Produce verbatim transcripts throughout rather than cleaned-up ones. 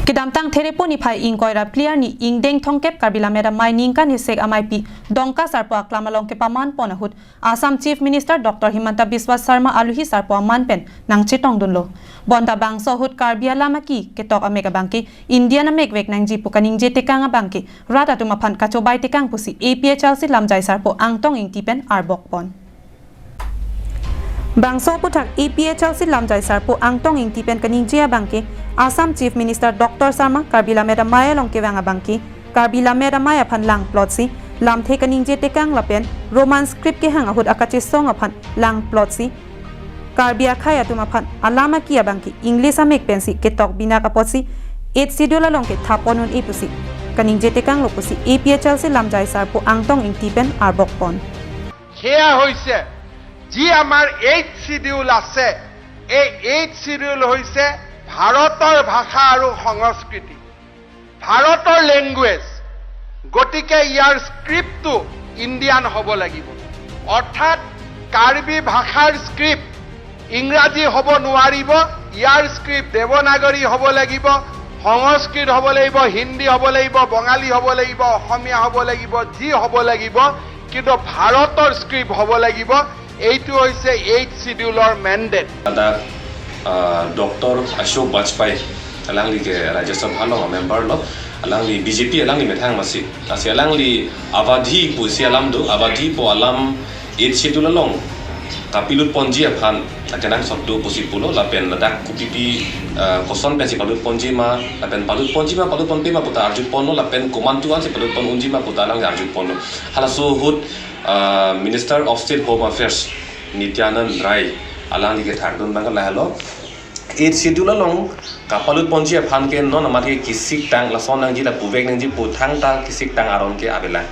Kedamtang Therepo niphai ingkoi ra phli arni ingdeng thomkep Karbi Lammet Amei ningkan isek ameipi Dongka Sarpo Aklam along kepaman pon ahut Assam Chief Minister Doctor Himanta Biswa Sarma aluhi sarpo aman pen nangchetongdunlo. Bonta bangso ahut Karbi alam aki ketok amek abangke Indian amek vek nangji pu kaningje tekang abangke rat atum aphan kachobai tekang pusi A P H L C lamjai sarpo Angtong Ingti pen arbok pon. Bangso aphuthak A P H L C lamjai sarpo Angtong Ingti pen kaningje abangke Assam Chief Minister Doctor Sarma Karbi Lammet Amei along kevang abangke Karbi Lammet Amei aphan langplotsi lamthe kaningje tekang lapen Roman script kehang ahut akachesong aphan langplotsi Karbi akhei atum aphan alam aki abangke English amek pensi ketok binak apotsi Eighth Schedule along kethap pon un-e pusi kaningje tekanglo pusi A P H L C lamjai sarpo Angtong Ingti pen arbok pon. সেয়া হৈছে যি আমাৰ eighth schedule আছে, এই eighth schedule হৈছে ভাৰতৰ ভাষা আৰু সংস্কৃতি, ভাৰতৰ লেংগুৱেজ। গতিকে ইয়াৰ স্ক্ৰিপ্টটো ইণ্ডিয়ান হ'ব লাগিব, অৰ্থাৎ কাৰ্বি ভাষাৰ স্ক্ৰিপ্ট ইংৰাজী হ'ব নোৱাৰিব, ইয়াৰ স্ক্ৰিপ্ট দেৱনাগৰী হ'ব লাগিব, সংস্কৃত হ'ব লাগিব, হিন্দী হ'ব লাগিব, বঙালী হ'ব লাগিব, অসমীয়া হ'ব লাগিব, যি হ'ব লাগিব, কিন্তু ভাৰতৰ স্ক্ৰিপ্ট হ'ব লাগিব। এইটো হৈছে এইথ চিডিউলৰ mandate. Ladak, ah, Doctor Ashok Bajpai, alangli ke Rajya Sabha along member lo, alangli B J P alangli methang masi. Lasi alangli Awadhi pusi alam do, Awadhi pu alam Eighth Schedule along kapalut ponji aphan akenangsot do pusi pulo, lapen ladak kopipi, ah, koson pensi palut ponji ma, lapen palut ponji ma, palut ponpe ma puta arju ponlo, lapen komantu ansi palut pon unji ma puta alangli arju ponlo. Halaso ahut, ah, Minister of State Home Affairs Nityanand Rai alangli kethakdun abang lahelo. Eighth Schedule along kapalut ponji aphan ke non amat ke kisiktang, lason nangji, lapu vek nangji pu thangta kisiktang aron ke avelang.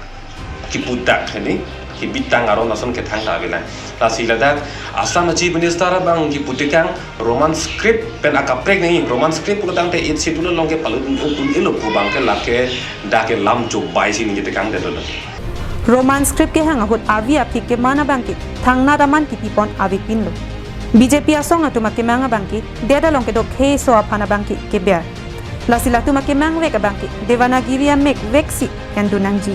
Kipu dak hini, kibitang aron lason ke thangta avelang. Lasi ladak Assam Chief Minister abang kipu tekang Roman script pen akaprek nangji, Roman script pulo tangte Eighth Schedule along ke palut un-elo pu abangke lake dak ke lam chobai si ningje tekangdetlo. Roman script kehang ahut avi aphi keman abangke thangnat aman kipi pon avepinlo. B J P asong atum akemang abangke det along kedo kheiso aphan abangke keber. Lasi latum akemang vek abangke Devanagiri amek veksi endun nangji.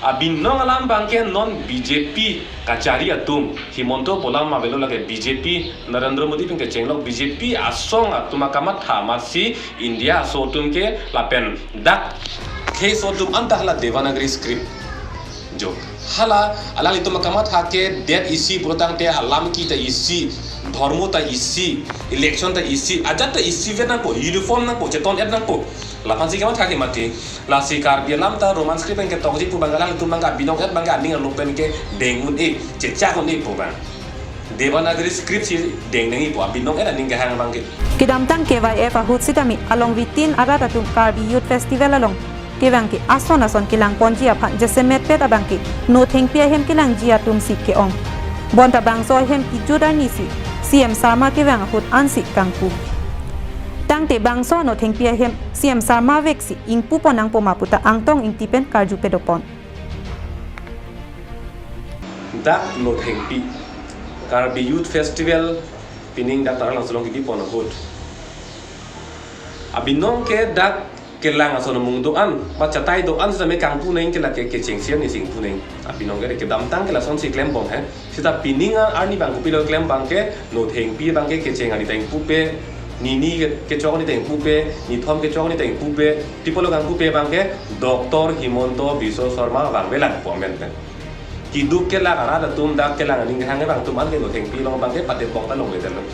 Abinong alam abangke non B J P kachari atum, Himanta pu alam avelo, lake B J P, Narendra Modi pen kechenglo, B J P asong atum akamatha amatsi India aso atum ke lapen dak kheiso atum anta hala Devanagari script jo. Hala alanglitum akamatha ke det isi pulo tangte alam ki ta isi, dhormo ta isi, election ta isi, ajat ta isi vet nangpo, uniform nangpo, cheton et nangpo. Laphansi kamatha ke mati. Lasi Karbi alam ta Roman script pen ketokji pu abang alanglitum abang abinong et abang aning alo pen kedeng un-e, chechak un-e pu abang. Devanagari script si deng nangji pu abinong et aning kehang abangke. Kedamtang K Y F ahut sitame along vitin arat atum Karbi Youth Festival along kevang ke ason ason kelang ponji aphan jasemetpet abangke Nothengpi ahem kelangji atum si ke-ong. Bonta bangso ahem kejut arni si C M Sarma kevang ahut ansi kangpu. Tangte bangso Nothengpi ahem C M Sarma veksi ingpu pon nangpo ma puta Angtong Ingti pen karju pedopon. Dak Nothengpi Karbi Youth Festival pining dak Taralangso along kipi pon ahut, abinong ke dak kelang ason amung do-an, ba chatai do-an sitame kangpu neng ke lake kechengsi arni si ingpu neng. Abinong ke kedamtang ke lasonsi klembom he. Sita pining arni abang kopilo klem abangke Nothengpi abangke kecheng arni ta ingpupe, nini kechok arni ta ingpupe, nithom kechok arni ta ingpupe, pi pulo kangpupe abangke Doctor Himanta Biswa Sarma vangvelang pu amen pen. Keduk kelak arat atum dak kelang aning kehang abang atum an ke Nothengpi along abangke padepok ta longledetlo.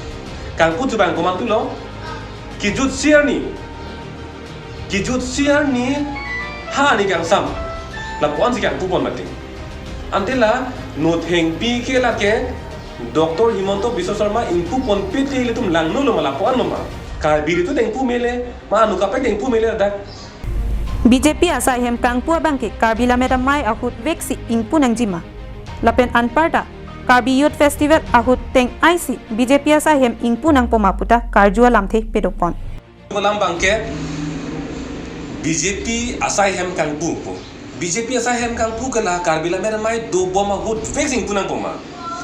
Kangpu chu abang komantulo, kejutsi arni, kejutsi arni ha arni kangsam, lapu-ansi kangpu pon mati. Ante la Nothengpi ke lake Doctor Himanta Biswa Sarma ingpu ponpe te ilitum langno lo ma, lapu-an lo ma? Karbi ilitum ta ingpu mele ma, anu kaprek ta ingpu mele dak. B J P asai hem kangpu abangke Karbi Lammet Amei ahut veksi ingpu nangji ma? Lapen anparta Karbi Youth Festival ahut teng-aisi B J P asai hem ingpu nangpo ma puta karju alamthe pedopon. Alam abangke B J P asai hem kangpu po. B J P asai hem kangpu ke la Karbi Lammet Amei dobom ahut vek ingpu nangpo ma?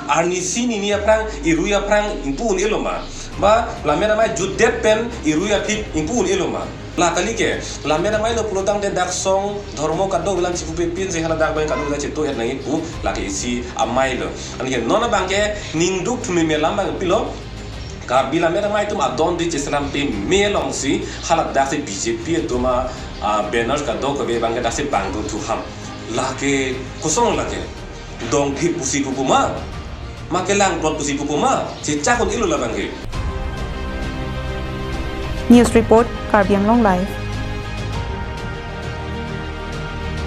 Arnisi nini aphrang, irui aphrang ingpu un-elo ma? Ba Lammet Amei jutdet pen irui aphi ingpu un-elo ma? La kali ke, Lammet Amei lo pulotangte dak song dhormo kadokave alam chipupe pinsi hala dak abang kadokave chitu-et nangji pu lake isi amei lo. Anke non abangke ningduk thumi me alam abang pilo. Karbi Lammet Amei atum adon di cheselam peme alongsi hala daksi B J P atum a, a, banners kadokave abangke daksi bangdun thu ham. Lake kosong lake. Dongphit pusi pupu ma? Ma kelangplot pusi pupu ma? Chechak un-elo labangke. News report, Karbi Anglong Live.